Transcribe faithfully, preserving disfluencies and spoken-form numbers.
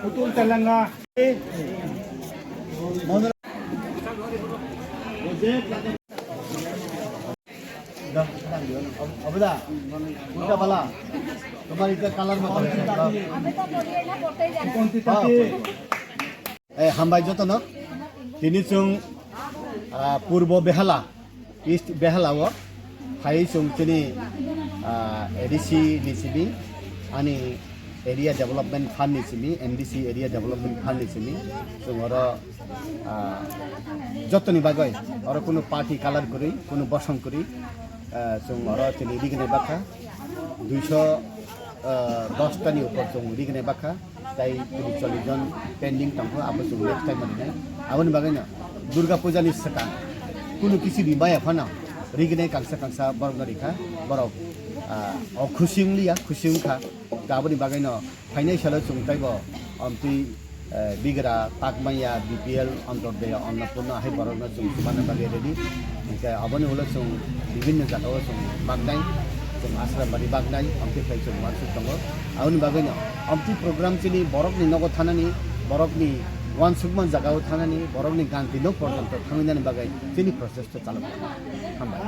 Putul Telanga. Abada, ulta bala. Tomar ita color mata. Eh, hambai jotono. Tini chwng, ah, Purbo Behala, East Behala o phai chwng chini, ah, A D C ni simi, ani Area Development Fund ni simi, M D C Area Development Fund ni simi, chwng oro, ah, jotoni bagwi oro kunu party color kwrwi, kunu bosong kwrwi, ah, chwng oro chini rignai bakha duiso, ah, dos tani upor chwng rignai bakha. Tai tini chollish jon pending tongkho, abo chwng next time rinai. Aboni bagwino Durga Puja ni swkang kunu kisi rimaya phano rignai kangsa kangsa borok no rikha, borok, ah, o khusi wngliya, khusi wngkha. Aboni bagwino phainai salo chwng taibo omtwi, eh, bigra, takmaya, B P L, Antyodaya, Annapurna hai borokno chwng swmana bagwi ready. Hingke aboni ulo chwng bibinno jagao chwng baknai, chwng Asrambari baknai, amtwi phai chwng uansuk tongo. Aboni bagwino amtwi program chini borokni nogo thanani, borokni uansukma jagao thanani, borokni ganti nok porjonto thangwi nani bagwi chini process to chalok tongo. Hambai.